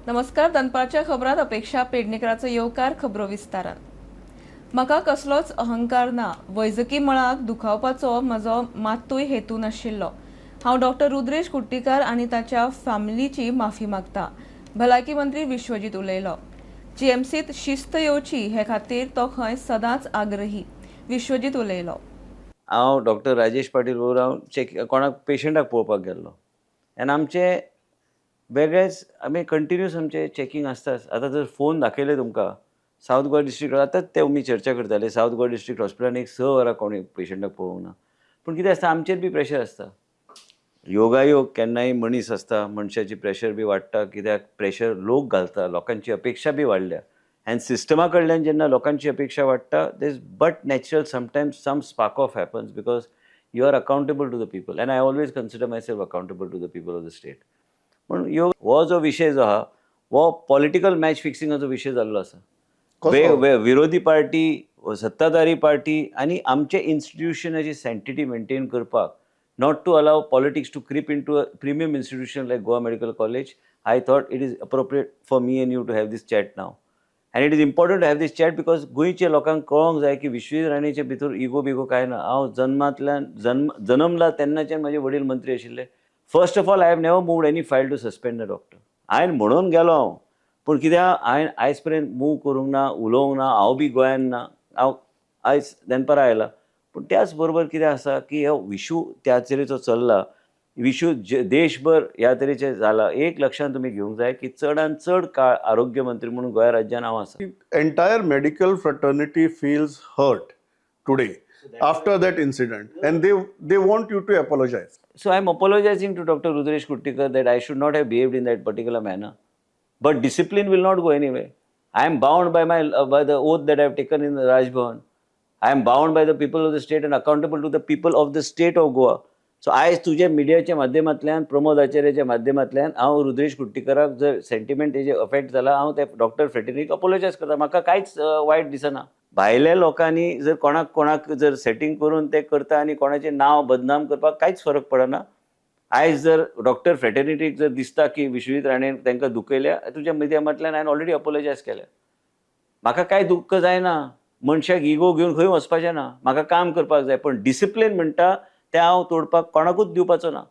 नमस्कार, दनपारच्या खबरात अपेक्षा पेडणेकराचो येवकार. खबरो विस्तारान. म्हाका कसलोच अहंकार ना. वैजकी मळाक दुखावपाचो म्हजो मात्तूय हेतू नाशिल्लो. हांव डॉक्टर रुद्रेश कुट्टीकार आनी ताच्या फॅमिलीची माफी मागता, भलायकी मंत्री विश्वजीत उलयलो. जीएमसीत शिस्त येवची हे खातीर तो खंय सदांच आग्रही, विश्वजीत उलयलो. हांव डॉक्टर राजेश पाटील बरोबर हांव चॅक कोणाक पेशंटाक पळोवपाक गेल्लो आनी आमचे वेगळेच आमी कंटिन्युअस आमचे चॅकिंग आसताच. आतां जर फोन दाखयले तुमकां, सावथ गोवा डिस्ट्रिक्ट, आतांच ते आमी चर्चा करताले, सावथ गोवा डिस्ट्रिक्ट हॉस्पिटलान एक 6 वरां कोणी पेशंटाक पळोवंक ना. पूण कितें आसता, आमचेर बी प्रेशर आसता. योगायोग केन्नाय मनीस आसता, मनशाची प्रेशर बी वाडटा, कित्याक प्रेशर लोक घालता, लोकांची अपेक्षा बी वाडल्या आनी सिस्टमा कडल्यान जेन्ना लोकांची अपेक्षा वाडटा, this but natural sometimes some spark off happens because you are accountable to the people and I always consider myself accountable to the people of the state. पूण यो हो जो विशय जो आहा, हो पॉलिटिकल मॅच फिक्सिंगाचो विशय जाल्लो आसा. कसो? विरोधी पार्टी, सत्ताधारी पार्टी आनी आमचे इन्स्टिट्युशनाची सँक्टिटी मेंटेन करपाक, not to allow politics to creep into a premium institution like Goa Medical College, I thought it is appropriate for me and you to have this chat now. And it is important to have this chat because गोंयच्या लोकांक कळोंक जाय की विश्वजीत राणेचे भितर ego बिगो कांय ना. हांव जन्मांतल्यान जन्म जन्मला तेन्नाच्यान म्हजे वडील मंत्री आशिल्ले. First of all, I have never moved any file to suspend the doctor. हांवें म्हणून गेलो हांव, पूण कित्याक हांवें आयज पर्यंत मूव करूंक ना, उलोवंक ना. हांव बी गोंयान ना, हांव आयज दनपारां आयला. पूण त्याच बरोबर कितें आसा की हो विशू त्या तरेचो चल्ला, विशू देशभर ह्या तरेचे जाला. एक लक्षांत तुमी घेवंक जाय की चडान चड काळ आरोग्य मंत्री म्हणून गोंय राज्यान हांव आसा. Entire medical fraternity feels hurt today after that incident and they want you to apologize. So I am apologizing to Dr. Rudresh Kuttikar that I should not have behaved in that particular manner. But discipline will not go anywhere. I am bound by the oath that I have taken in the Raj Bhavan. I am bound by the people of the state and accountable to the people of the state of Goa. So आयज तुज्या मिडियाच्या माध्यमांतल्यान, प्रमोद आचार्याच्या माध्यमांतल्यान हांव रुद्रेश कुट्टीकराक जर sentiment तेजे affect जाला, हांव त्या डॉक्टर फ्रेटर्निटीक अपोलोजायज करता. म्हाका कांयच वायट दिसना. भायल्या लोकांनी जर कोणाक कोणाक जर सेटींग करून ते करता आनी कोणाचें नांव बदनाम करपाक कांयच फरक पडना. आयज जर डॉक्टर फ्रेटर्निटीक जर दिसता की विश्वजीत राणेन तांकां दुखयल्या, तुज्या मिडियामांतल्यान हांवें ऑलरेडी अपोलोजायज केल्या. म्हाका कांय दुख्ख जायना. मनशाक इगो घेवन खंय वचपाचें ना. म्हाका काम करपाक जाय, पण डिसिप्लीन म्हणटा तें हांव तोडपाक कोणाकूच दिवपाचो ना.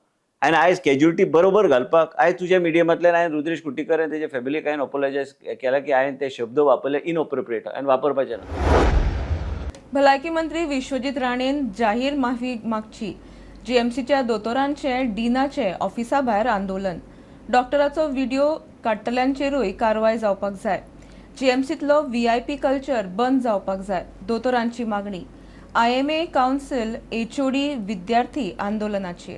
आनी आयज कॅज्युलिटी बरोबर घालपाक आयज तुज्या मिडियमांतल्यान हांवें रुद्रेश कुट्टीकर आनी तेच्या फॅमिलीक हांवें अपोलोजायज केला की हांवें ते शब्द वापरले इनअप्रोप्रिएट आनी वापरपाचे ना. भलायकी मंत्री विश्वजीत राणेन जाहीर माफी मागची. जीएमसीच्या दोतोरांचे डिनाचे ऑफिसा भायर आंदोलन. डॉक्टराचो व्हिडिओ काडटल्यांचेरूय कारवाय जावपाक जाय. जीएमसीतलो व्हीआयपी कल्चर बंद जावपाक जाय, दोतोरांची मागणी. आयएमए कावन्सिल, एचओडी, विद्यार्थी आंदोलनाचेर.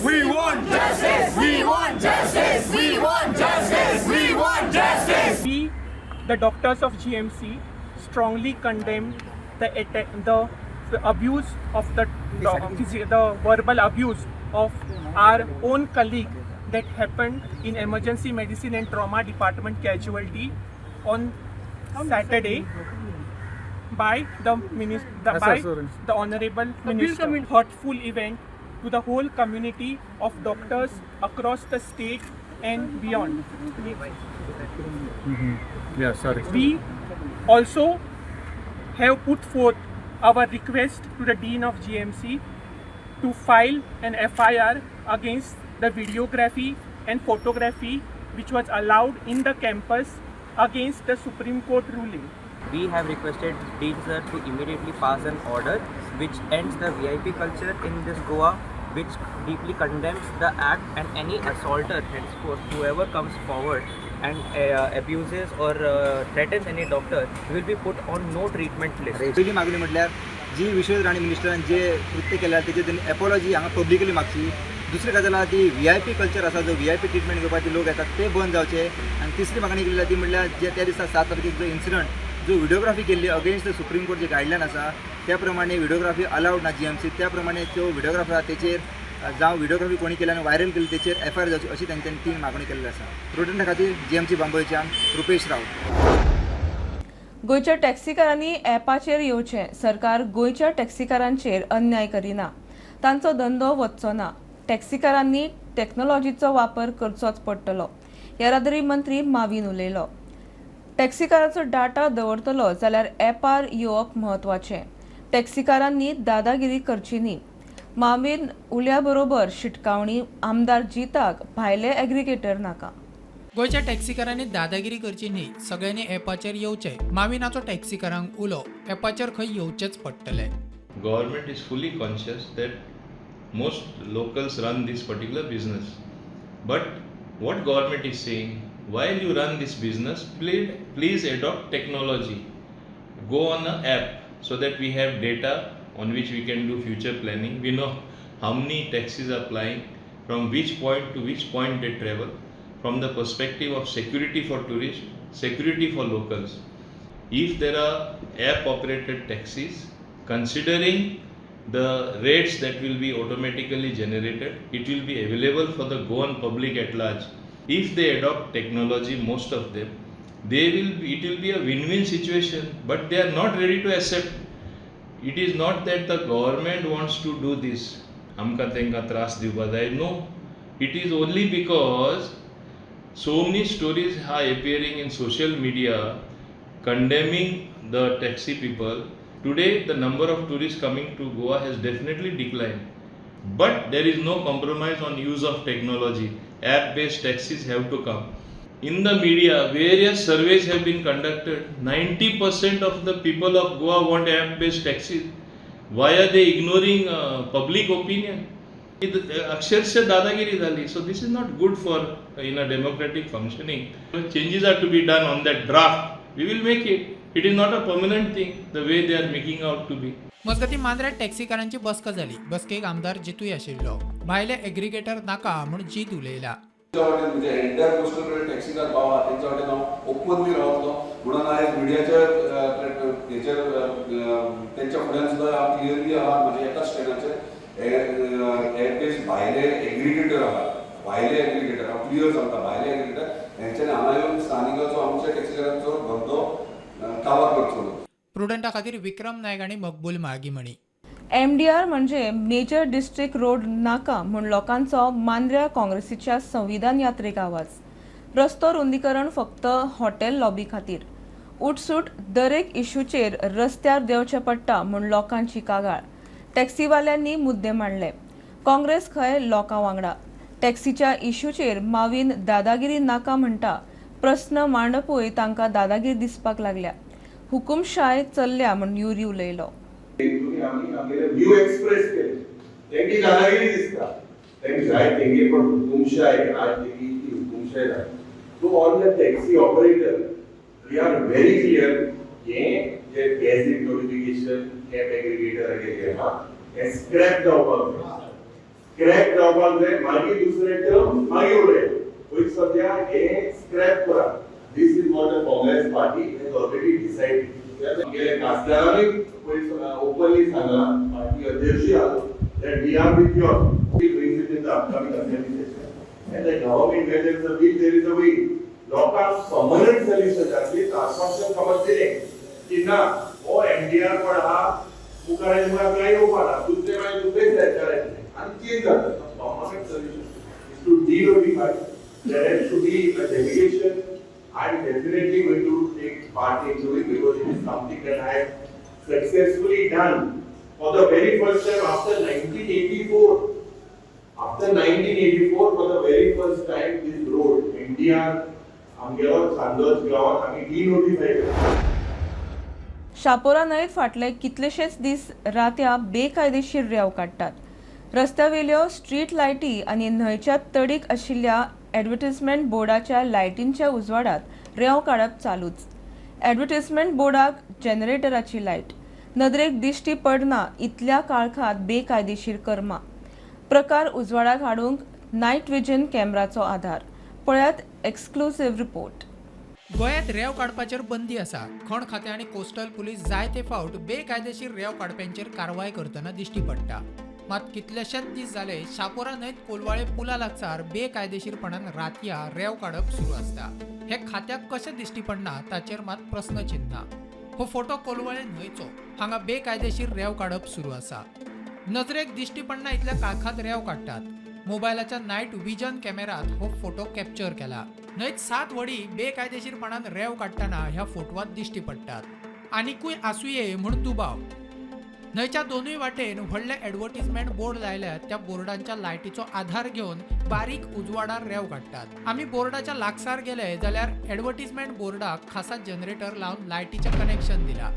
We want justice! We want justice! We want justice! We want justice! We, the doctors of GMC, strongly condemn the attack, the abuse of the verbal abuse of our own colleague that happened in emergency medicine and trauma department casualty on Saturday by the minister, by the honorable minister. Hurtful event to the whole community of doctors across the state and beyond. Yeah, sorry. We also have put forth our request to the Dean of GMC to file an FIR against the videography and photography which was allowed in the campus against the Supreme Court ruling. We have requested Dean sir to immediately pass an order which ends the VIP culture in this Goa, which deeply condemns the act and any assaulter henceforth, whoever comes forward and abuses or threatens any doctor, will be put on no treatment list. पयली मागणी म्हटल्यार जी विश्वजीत राणे मिनिस्टरान जे कृत्य केल्या तेची तेणी एपॉलॉजी हांगा publicly मागची. दुसरी गजाल आहा ती व्हीआयपी कल्चर आसा, जो व्हीआयपी ट्रिटमेंट घेवपाक ते लोक येतात ते बंद जावचे. आनी तिसरी मागणी केली ती म्हटल्यार जे त्या दिसा 7 तारखेक जो इन्सिडंट, जो व्हिडिओग्राफी केल्ली against the supreme court J guideline आसा, त्या प्रमाणे व्हिडिओग्राफी अलावड ना जीएमसी, त्या प्रमाणे त्यो व्हिडिओग्राफर आहा तेचेर जावं व्हिडिओग्राफी कोणी केली आनी व्हायरल केली तेचेर एफआयआर जावची, अशी तेंच्यांनी तीन मागणी केल्ली आसा. प्रुडंटा खातीर जीएमसी बांबोळच्यान रुपेश राऊत. गोंयच्या टॅक्सीकारांनी ॲपाचेर येवचें. सरकार गोंयच्या टॅक्सीकारांचेर अन्याय करिना, तांचो धंदो वचचो ना. टॅक्सीकारांनी टॅक्नॉलॉजीचो वापर करचोच पडटलो. येरादारी मंत्री मावीन उलयलो. टॅक्सीकाराचो डाटा दवरतलो जाल्यार ॲपार येवप म्हत्वाचें. टॅक्सीकारांनी दादागिरी करची न्ही. मावीन उल्या बरोबर शिटकावणी आमदार जिताक भायले एग्रीगेटर नाका. गोंयच्या टॅक्सीकारांनी दादागिरी करची न्ही, सगळ्यांनी ॲपाचेर येवचें. माविनाचो टॅक्सीकारांक उलो, ॲपाचेर खंय येवचेंच पडटलें. Government is fully conscious that most locals run this particular business. But what government is saying, while you run this business, please adopt technology. Go on an app so that we have data on which we can do future planning. We know how many taxis are plying, from which point to which point they travel, from the perspective of security for tourists, security for locals. If there are app operated taxis, considering the rates that will be automatically generated, it will be available for the Goan public at large. If they adopt technology, most of them, it will be a win-win situation, but they are not ready to accept. It is not that the government wants to do this. आमकां तांकां त्रास दिवपा जाय. No, it is only because so many stories are appearing in social media condemning the taxi people. Today, the number of tourists coming to Goa has definitely declined. But there is no compromise on use of technology. App-based taxis have to come. In the media, various surveys have been conducted. 90% of the people of Goa want app-based taxis. Why are they ignoring public opinion? अक्षरशः दादागिरी झाली. So this is not good for in a democratic functioning. Changes are to be done on that draft. We will make it. It is not a permanent thing the way they are making out to be. मजगतीं मांद्र्यात टॅक्सीकारांची बसका जाली. बसकेक आमदार जितूय आशिल्लो. भायले aggregator नाका म्हूण जीत उलयला. तेंच्या वाटेन म्हणजे एंटायर कोस्टल कडेन टॅक्सीकार भाव आहा, तेंच्या वाटेन हांव ओपनली रावतलो म्हणून आयज मिडियाच्या हेचेर तेंच्या फुड्यान सुद्दां हांव क्लियरली आहा. म्हजे एकाच स्टँडाचेर एप बेज भायले एग्रीगेटर आहा, भायले एग्रीगेटर हांव क्लियर सांगता, भायले एग्रीगेटर हेंच्यांनी हांगा येवन स्थानिकाचो आमच्या टॅक्सीकारांचो धंदो काबार करचो न्हू. प्रुडंटा खातीर विक्रम नायक आनी मकबूल माळगीमणी. एमडीआर म्हणजे मेजर डिस्ट्रिक्ट रोड नाका म्हूण लोकांचो मांद्र्या काँग्रेसीच्या संविधान यात्रेक आवाज. रस्तो रुंदीकरण फक्त हॉटेल लॉबी खातीर. उठसूट दरेक इशूचेर रस्त्यार देंवचें पडटा म्हूण लोकांची कागाळ. टॅक्सीवाल्यांनी मुद्दे मांडले. काँग्रेस खंय लोकां वांगडा. टॅक्सीच्या इशूचेर मावीन दादागिरी नाका म्हणटा. प्रस्न मांडपूय तांकां दादागिरी दिसपाक लागल्या. हुकुमशाय चल्ल्या म्हूण युरी उलयलो. तुम्ही आमी आमगेले व्यू एक्सप्रेस केले, तेंकी दादागिरी दिसता. तेंक जाय तेंगे पण हुकुमशाय आज तेगी ती हुकुमशाय जाय. So all the taxi operator, we are very clear, हें जे गॅझेट नोटिफिकेशन कॅब एग्रिगेटर जे आहा हें स्क्रॅप जावपाक जाय, स्क्रॅप जावपाक जाय. मागीर दुसरे टर्म मागीर उलय, पयलीं सद्या हें स्क्रॅप करा. This is what the Congress party has already decided. आमगेले खासदारांनी पयलीं ओपनली सांगला, पार्टी अध्यक्ष आहा, that we are with you. We brings it in the upcoming assembly session. And the government, where there is a will, there is a way. लोकांक permanent solution at least आश्वासन समज दिलें की ना, हो एमडीआर पण आहा, मुखार आनी मुखार कांय येवपा ना, दुसरे मागीर दुसरे सरकार येतलें आनी चेंज जाता. Permanent solution is to denotify. There has to be a delegation. I am definitely going to take part into it because it is something that I have successfully done for the very first time after 1984. After 1984, for the very first time, this road, MDR, आमगेलो चांदोज गांवात आमी डिनोटिफाय केला. शापोरा न्हंयेत फाटले कितलेशेच दीस रात्या बेकायदेशीर रेंव काडटात. रस्त्यावेल्यो स्ट्रीट लायटी आनी न्हंयच्या तडीक आशिल्ल्या ॲडवर्टिजमेंट बोर्डाच्या लायटींच्या उजवाडात रेंव काडप चालूच. ॲडवर्टिजमेंट बोर्डाक जनरेटराची लायट नदरेक दिश्टी पडना इतल्या काळखात बेकायदेशीर कर्मा. प्रकार उजवाडाक हाडूंक नायट विजन कॅमेराचो आधार. पळयात एक्सक्लुझिव्ह रिपोर्ट. गोंयांत रेंव काडपाचेर बंदी आसा. खण खातें आनी कोस्टल पुलीस जायते फावट बेकायदेशीर रेंव काडप्यांचेर कारवाय करतना दिश्टी पडटा. मात कितलेशेच दीस जाले शापोरा न्हंयत कोलवाळे पुला लागसार बेकायदेशीरपणान रातया रेंव काडप सुरू आसता. हे खात्याक कशें दिश्टी पडना ताचेर मात प्रस्नचिन्ह. हो फोटो कोलवाळे न्हंयचो. हांगा बेकायदेशीर रेंव काडप सुरू आसा. नजरेक दिश्टी पडना इतल्या काळखांत रेंव काडटात. मोबायलाच्या नायट विजन कॅमेरात हो फोटो कॅप्चर केला. न्हंयत 7 व्हडीं बेकायदेशीरपणान रेंव काडटना ह्या फोटवांत दिश्टी पडटात. आनिकूय आसुये म्हूण दुबाव. न्हंयच्या दोनूय वाटेन व्हडले ॲडवर्टिजमेंट बोर्ड लायल्यात. त्या बोर्डांच्या लायटीचो आधार घेवन बारीक उजवाडार रेंव काडटात. आमी बोर्डाच्या लागसार गेले जाल्यार ॲडवर्टिजमेंट बोर्डाक खासा जनरेटर लावन लायटीचें कनेक्शन दिला.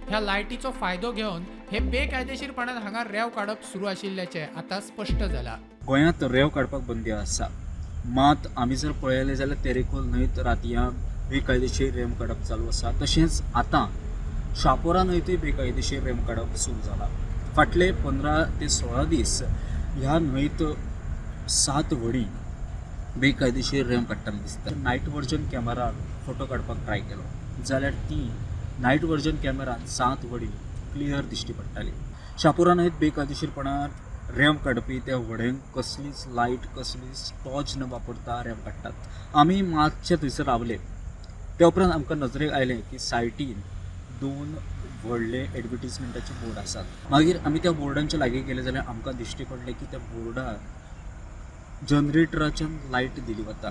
ह्या लायटीचो फायदो घेवन हे बेकायदेशीरपणान हांगा रेंव काडप सुरू आशिल्ल्याचें आतां स्पश्ट जाला. गोंयांत रेंव काडपाक बंदी आसा, मात आमी जर पळयलें जाल्यार तेरेखोल न्हंयत रातयां बेकायदेशीर रेंव काडप चालू आसा. तशेंच आतां शापोरा न्हंयतूय बेकायदेशीर रेंव काडप सुरू जाला. फाटले 15 ते 16 दीस ह्या न्हंयत 7 व्हडीं बेकायदेशीर रेंव काडटना दिसता. नायट वर्जन कॅमेरान फोटो काडपाक ट्राय केलो जाल्यार ती नायट वर्जन कॅमेरान 7 व्हडीं क्लियर दिश्टी पडटाली. शापोरा न्हंयत बेकायदेशीरपणान रेंव काडपी त्या व्हड्यांक कसलीच लायट, कसलीच टॉर्च न वापरता रेंव काडटात. आमी मातशे थंयसर रावले त्या उपरांत आमकां नजरेक आयलें की सायटीन 2 व्हडले एडवर्टीजमेंटाचे बोर्ड आसात. मागीर आमी त्या बोर्डांच्या लागीं गेले जाल्यार आमकां दिश्टी पडलें की त्या बोर्डार जनरेटराच्यान लायट दिली वता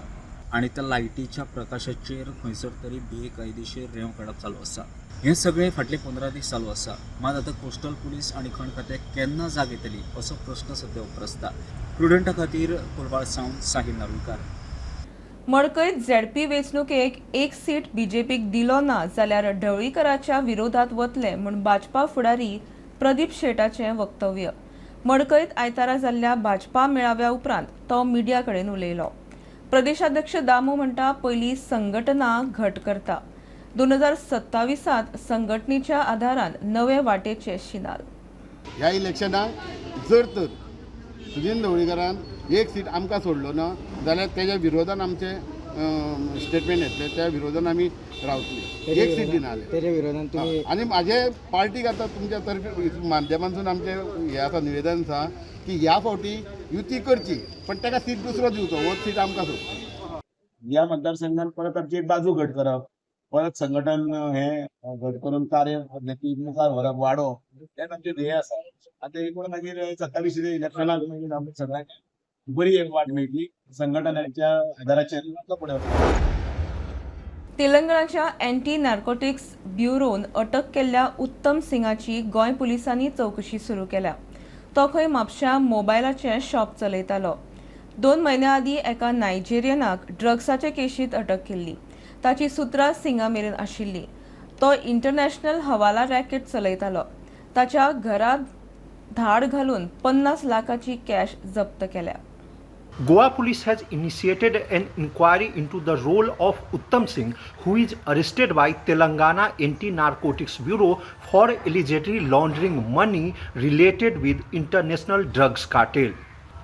आनी त्या लायटीच्या प्रकाशाचेर खंयसर तरी बेकायदेशीर रेंव काडप चालू आसा. हें सगळें फाटले 15 दीस चालू आसा. मात आतां कोस्टल पुलीस आनी खण खात्याक केन्ना जाग येतली असो प्रश्न सद्या उप्रासता. प्रुडंटा खातीर कोलवाळ सावन साहिल नारुलकार. मडकयत झेडपी वेंचणुकेक एक सीट बीजेपीक दिलो ना जाल्यार ढवळीकराच्या विरोधात वतले म्हूण भाजपा फुडारी प्रदीप शेटाचें वक्तव्य. मडकयत आयतारा जाल्ल्या भाजपा मेळाव्या उपरांत तो मिडिया कडेन उलयलो. प्रदेशाध्यक्ष दामू म्हणटा पयली संघटना घट करता. 2027 संघटनेच्या आधारान नवे वाटेचे शिनाल. ह्या इलेक्शनाक जर तर सुदिन ढवळीकरान एक सीट आमकां सोडलो ना जाल्यार तेज्या विरोधान आमचे स्टेटमेंट येतले, त्या विरोधान आमी रावतली. एक सीट दिना तेज्या विरोधान तुमी आनी म्हाजे पार्टीक आतां तुमच्या तर्फे माध्यमांतसून आमचें हें आसा, निवेदन आसा की ह्या फावटी युती करची पण ताका सीट दुसरो दिवचो, हो सीट आमकां सोडची. ह्या मतदारसंघात परत आमची एक बाजू घट करप, परत संघटन हे घट करून कार्य पद्दती मुखार व्हरप, वाडोवप तेंच आमचें ध्येय आसा. आतां एकूण मागीर 27 इलेक्शनाक मागीर आमकां सगळ्यांक बरी एक वाट मेळटली संघटनाच्या आधाराचेर फुडें वतलो. तेलंगणाच्या अँटी नार्कोटिक्स ब्युरोन अटक केल्ल्या उत्तम सिंगाची गोंय पुलिसांनी चवकशी सुरू केल्या. तो खंय म्हापश्यां मोबायलाचें शॉप चलयतालो. 2 म्हयन्यां आदीं एका नायजेरियनाक ड्रग्साचे केशींत अटक केल्ली. ताची सुत्रां सिंगा मेरेन आशिल्ली. तो इंटरनॅशनल हवाला रॅकेट चलयतालो. ताच्या घरांत धाड घालून 50 लाखाची कॅश जप्त केल्या. Goa police has initiated an inquiry into the role of Uttam Singh, who is arrested by Telangana Anti-Narcotics Bureau for allegedly laundering money related with international drugs cartel.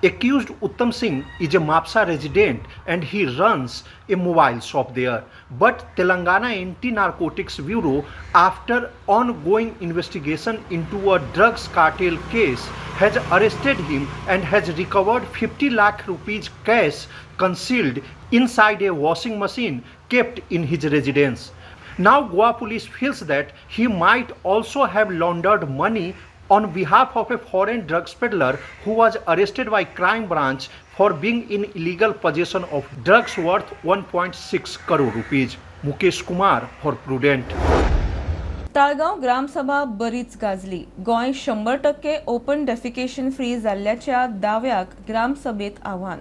Accused Uttam Singh is a Mapsa resident and he runs a mobile shop there. But Telangana Anti-Narcotics Bureau, after ongoing investigation into a drugs cartel case, has arrested him and has recovered 50 lakh rupees cash concealed inside a washing machine kept in his residence. Now Goa police feels that he might also have laundered money on behalf of a foreign drugs peddler who was arrested by crime branch for being in illegal possession of drugs worth 1.6 crore rupees. Mukesh Kumar for Prudent. Talgaon gram sabha बरीच गाजली. Goa 100% open defecation free जाल्ल्याच्या दाव्याक ग्रामसभेत आव्हान.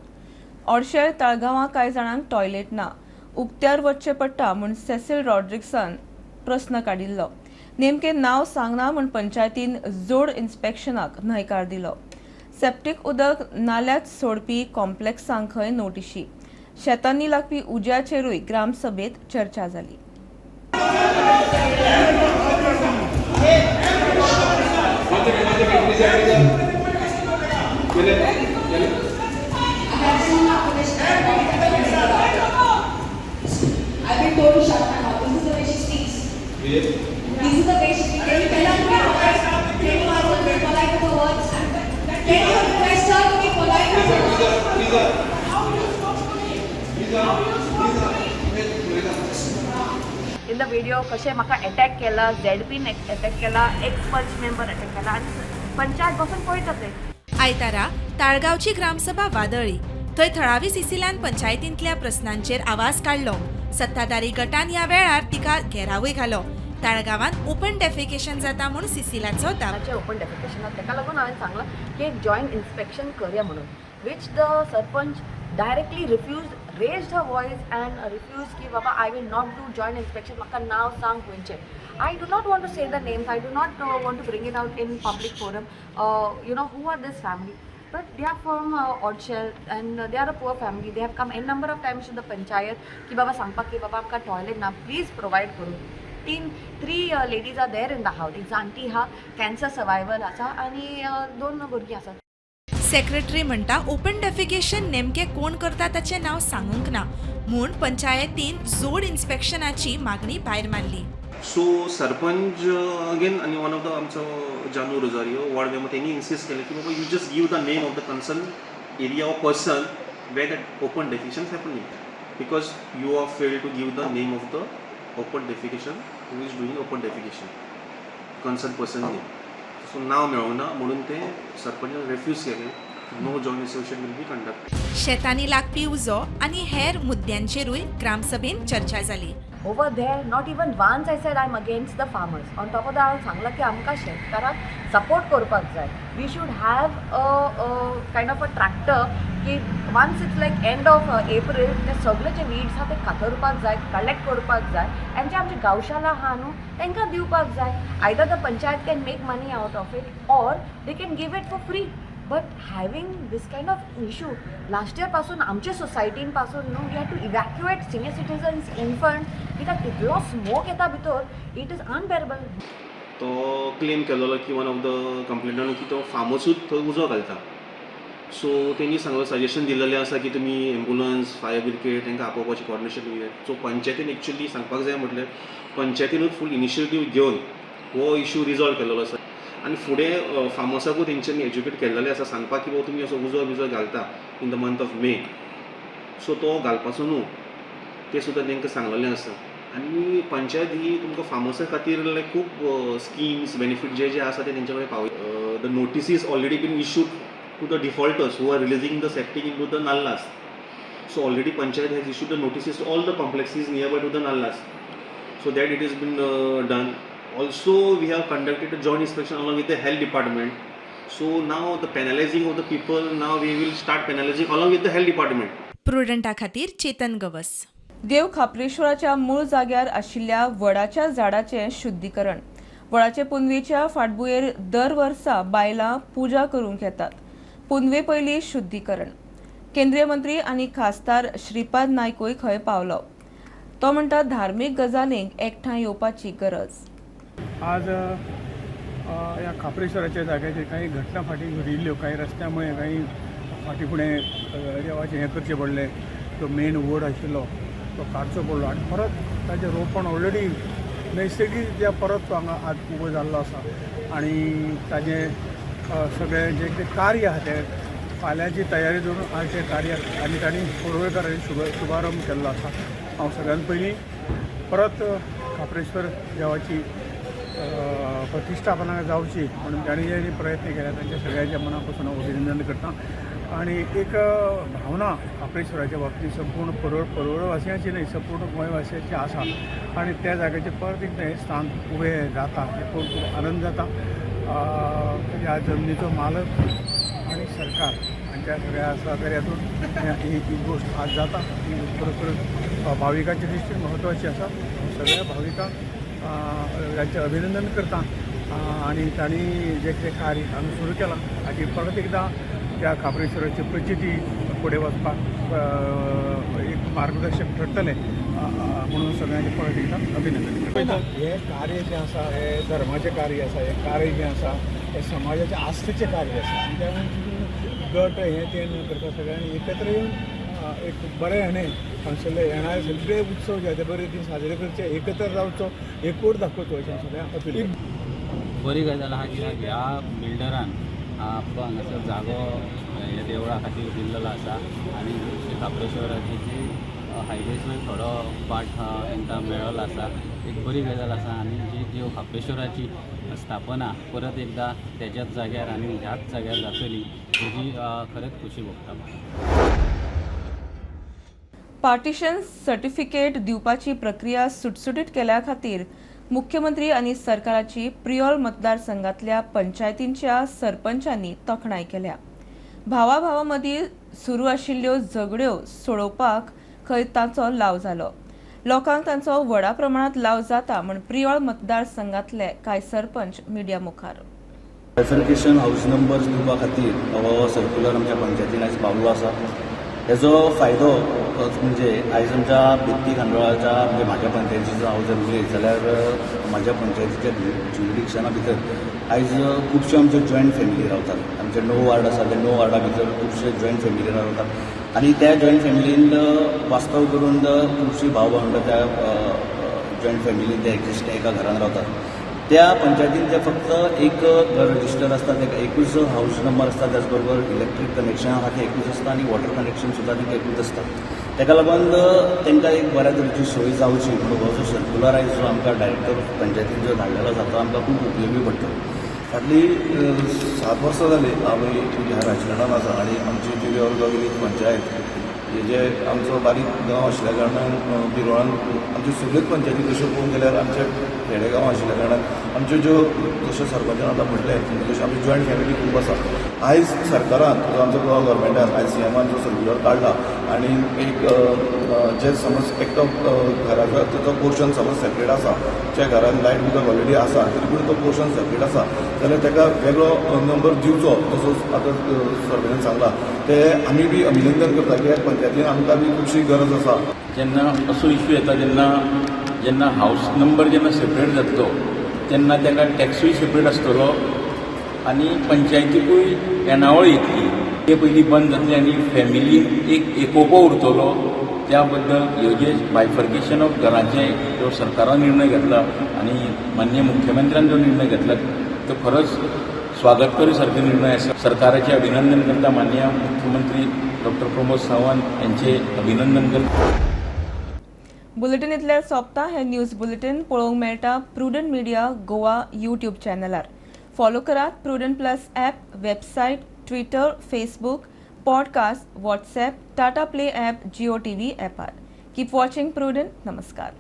ऑडशेळ ताळगांवां कांय जाणांक toilet ना, उक्त्यार वचचें पडटा म्हूण Cecil रॉड्रिक्सान प्रस्न काडिल्लो. नेमकें नांव सांगना म्हूण पंचायतीन जोड इन्स्पेक्शनाक न्हयकार दिलो. सेप्टीक उदक नाल्यात सोडपी कॉम्प्लेक्सांक खंय नोटिशी. शेतांनी लागपी उज्याचेरूय ग्रामसभेत चर्चा जाली. I've been told to shut my mouth. This is the way she speaks. This is the way she speaks. Can you tell her to be polite? Can you ask her to be polite with her words? Can you request her to be polite with her words? How you spoke to me? How you spoke to me? In the video video कशें म्हाका attack केला, झेडपीन attack केला, x पंच member attack केला आनी पंचायत बसून पळयता ते. आयतारा ताळगांवची ग्रामसभा वादळी. थंय थळावी सिसिलान पंचायतींतल्या प्रस्नांचेर आवाज काडलो. सत्ताधारी गटान ह्या वेळार तिका घेरावूय घालो. ताळगांवांत ओपन डेफिकेशन जाता म्हूण सिसिलाचो दावो. ओपन डेफिकेशन ताका लागून हांवें सांगलां की एक जॉयंट इन्स्पेक्शन करया म्हणून, which the sarpanch directly refuse, raised her voice and refuse की बाबा I will not do joint inspection, म्हाका नांव सांग खंयचें. I do not want to say the names, I do not want to bring it out in public forum, you know who are this family, but they are from Odchel and they are a poor family. They have come n number of times to the panchayat की बाबा सांगपाक की बाबा आमकां toilet ना, please provide करूं. 3 ladies are there in the house. एक जाणटी आहा, कॅन्सर सर्वायवल आसा आनी 2 भुरगीं आसात. सेक्रेटरी म्हणटा ओपन डेफिकेशन नेमके कोण करता ताचें नांव सांगूंक ना म्हूण पंचायतीन जोड इन्स्पेक्शनाची मागणी भायर मारली. सो सरपंच अगेन आनी वन ऑफ the आमचो जानू रोजारियो वॉर्ड मेंबर तेणी इन्सिस्ट केलें की बाबा you just give the name of the concern area of person where that open defecation happening, because you are fail to give the name of the open defecation who is doing open defecation, concern person name. So नांव मेळोंक ना म्हणून ते सरपंचान refuge केलें. No joint inspection will be conducted. शेतांनी लागपी उजो आनी हेर मुद्द्यांचेरूय ग्रामसभेन चर्चा जाली. Over there not even once I said I am against the farmers. On top of that हांवें सांगलां की आमकां शेतकारांक सपोर्ट करपाक जाय. We should have a kind of a tractor की once it's like end of April ते सगळे जे वीड्स आहा ते कातरपाक जाय, कलेक्ट करपाक जाय आनी जे आमचे गांवशाला आहा न्हू तांकां दिवपाक जाय. Either the panchayat can make money out of it or they can give it for free. But having this kind of issue last year पासून आमच्या सोसायटीन पासून न्हू we have to evacuate senior citizens, infant, कित्याक तितलो smoke येता भितर, it is unbearable. तो claim केलेलो की वन ऑफ the कंप्लेनंट की तो फार्मसूच थंय उजो घालता. सो तेणी सांगलो, सजेशन दिलेलें आसा की तुमी एम्बुलन्स, फायर ब्रिगेड तांकां आपोवपाचें कॉर्डिनेशन तुमी. सो पंचायतीन एक्चुअली सांगपाक जाय म्हटल्यार पंचायतीनूच फूल इनिशिएटीव घेवन हो इशू रिजॉल्व केलेलो आसा. आनी फुडें फार्मर्साकूय तेंच्यांनी एज्युकेट केल्लेलें आसा सांगपाक की बाबा तुमी असो उजो बिजो घालता in the month of May, so तो घालपाचो न्हू, तें सुद्दां तांकां सांगलेलें आसा. आनी पंचायत ही तुमकां फार्मर्सा खातीर लायक खूब स्किम्स बेनिफीट जे जे आसा ते तेंचे कडेन पावय. The notices already been issued to the defaulters who are releasing the septic into the nallas. So already panchayat has issued the notices to all the complexes nearby to the nallas, so that it is been done. Also we have conducted a joint inspection along with the health department. So now the penalizing of the people, now we will start penalizing along with the health department. प्रुडंटा खातीर चेतन गवस. देव खाप्रेश्वराच्या मूळ जाग्यार आशिल्ल्या वडाच्या झाडाचें शुद्धीकरण. वडाचे पुनवेच्या फाटभुंयेर दर वर्सा बायलां पुजा करूंक येतात. पुनवे पयलीं शुद्धीकरण. केंद्रीय मंत्री आनी खासदार श्रीपाद नायकूय खंय पावलो. तो म्हणटा धार्मीक गजालींक एकठांय येवपाची गरज. आज ह्या खाप्रेश्वराच्या जाग्याचेर काही घटना फाटीं घडिल्ल्यो, काही रस्त्या मुळे, काही फाटीं फुडें देवाचें हें करचें पडलें. तो मेन वड आशिल्लो तो काडचो पडलो आनी परत ताचें रोपण ऑलरेडी नैसर्गीक परत तो हांगा आज उबो जाल्लो आसा आनी ताजें सगळें जें कितें कार्य आहा तें फाल्यांची तयारी दवरून आज तें कार्य आनी तांणी पडवळकारांनी शुभारंभ केल्लो आसा. हांव सगळ्यान पयलीं परत खाप्रेश्वर देवाची प्रतिश्ठापना जावची म्हणून तांणी जे प्रयत्न केले तांच्या सगळ्यांच्या मना पासून हांव अभिनंदन करता. आनी एक भावना खाप्रेश्वराच्या बाबतींत संपूर्ण पडवळवासियांची न्हय, संपूर्ण गोंयवासियांची आसा आनी त्या जाग्याचेर परत एकदां हें स्थान उबें जाता हें पळोवन खूब आनंद जाता. ह्या जमनीचो मालक आनी सरकार हांच्या सगळ्या सहकार्यातून ही गोश्ट आज जाता. ही खरोखर भाविकांच्या दृश्टीन म्हत्वाची आसा. सगळ्या भाविकांक तांचें अभिनंदन करता आनी तांणी जें कितें कार्य हांगा सुरू केलां हाची परत एकदां त्या खाप्रेश्वराची प्रचिती फुडें वचपाक एक मार्गदर्शक ठरतलें म्हणून सगळ्यांचें परत एकदां अभिनंदन करता. हें कार्य जें आसा हें धर्माचें कार्य आसा, हें कार्य जें आसा हें समाजाचें आस्थेचें कार्य आसा आनी त्यामुळे गट हें तें न करता सगळ्यांनी एकत्र येवन एक बरें हाणें हांगसरले येणारे सगळे उत्सव जे आसा ते बरे रितीन साजरे करचे, एकत्र रावचो, एकवट दाखोवचो अशें सगळ्यांक अपील. बरी गजाल आहा कित्याक ह्या बिल्डरान आपलो हांगासर जागो ह्या देवळा खातीर दिल्लो आसा आनी श्री खाप्रेश्वराची जी हायवेचोय थोडो पार्ट तांकां मेळ्ळो आसा. एक बरी गजाल आसा आनी जी देव खाप्रेश्वराची स्थापना परत एकदा तेज्याच जाग्यार आनी ह्याच जाग्यार जातली हेजी खरेंच खुशी भोगता म्हाका. पार्टिशन सर्टिफिकेट दिवपाची प्रक्रिया सुटसुटीत केल्या खातीर मुख्यमंत्री आनी सरकाराची प्रियोळ मतदारसंघातल्या पंचायतींच्या सरपंचांनी तोखणाय केल्या. भावा मदीं सुरू आशिल्ल्यो झगड्यो सोडोवपाक खंय ताचो लाव जालो. लोकांक तांचो व्हडा प्रमाणांत लाव जाता म्हूण प्रियोळ मतदारसंघातले कांय सरपंच मिडिया मुखार. बायफर्केशन हाऊस नंबर्स दिवपा खातीर हो सर्क्युलर आमच्या पंचायतीन आयज पावलो आसा. हेजो फायदो म्हणजे आयज आमच्या बेत्ती खांडोळाच्या म्हणजे म्हाज्या पंचायतीचो हांव जर उलयत जाल्यार म्हाज्या पंचायतीच्या ज्युरिडिक्शना भितर आयज खुबश्यो आमच्यो जॉयंट फॅमिली रावतात. आमचे 9 वार्ड आसा, त्या 9 वार्डा भितर खुबशे जॉयंट फॅमिली रावतात आनी त्या जॉयंट फॅमिलीन वास्तव करून खुबशीं भाव भावंडां त्या जॉयंट फॅमिलीन ते एक्झिस्ट एका घरान रावतात. त्या पंचायतीन ते फक्त एक घर रजिस्टर आसता, ताका एकूच हाऊस नंबर आसता, त्याच बरोबर इलेक्ट्रीक कनेक्शन आहा तें एकूच आसता आनी वॉटर कनेक्शन सुद्दां तांकां एकूच आसता. ताका लागून तांकां एक बऱ्या तरेची सोय जावची म्हणून हो जो सर्क्युलर आयज जो आमकां डायरेक्टर पंचायतीन जो धाडलेलो आसा तो आमकां खूब उपयोगी पडटलो. फाटलीं 7 वर्सां जालीं आमी ह्या राजकारणान आसा आनी आमची ती देवरगांव पंचायत हे जे आमचो बारीक गांव आशिल्ल्या कारणान पिरोळान आमच्यो सगळ्योच पंचायती तश्यो पळोवंक गेल्यार आमचे खेडेगांव आशिल्ल्या कारणान आमच्यो ज्यो जशें सरपंचान आतां म्हटलें तशें आमची जॉयंट फॅमिली खूब आसा. आयज सरकारान जो आमचो गोवा गव्हर्मेंटान आयज सीएमान जो सर्क्युलर काडला आनी एक जे समज एकटो घराचो ताचो पोर्शन समज सेपरेट आसा, ज्या घरान लायट उदक ऑलरेडी आसा तरी पूण तो पोर्शन सेपरेट आसा जाल्यार ताका वेगळो नंबर दिवचो तसो आतां सरपंचान सांगला ते आमी बी अभिनंदन करता कित्याक पंचायतीन आमकां बी खुबशी गरज आसा. जेन्ना असो इश्यू येता तेन्ना जेन्ना हावस नंबर जेन्ना सेपरेट जातलो तेन्ना ताका टॅक्सूय सेपरेट आसतलो आनी पंचायतीकूय येणावळ येतली. ते पयलीं बंद जातली आनी फॅमिलीन एक एकोपो उरतलो. त्या बद्दल ह्यो जे बायफर्केशन ऑफ घरांचे जो सरकारान निर्णय घेतला आनी माननीय मुख्यमंत्र्यान जो निर्णय घेतला तो खरोच स्वागत करी सारको निर्णय आसा. सरकाराचें अभिनंदन करता, माननीय मुख्यमंत्री डॉक्टर प्रमोद सावंत यांचे अभिनंदन करता. बुलेटीन इतल्यार सोंपता. हे न्यूज बुलेटीन पळोवंक मेळटा प्रुडंट मिडिया गोवा यूट्यूब चॅनलार. फॉलो करात Prudent plus app, website, Twitter, Facebook, podcast, WhatsApp, Tata Play app, Jio TV ॲपार. Keep watching prudent. नमस्कार.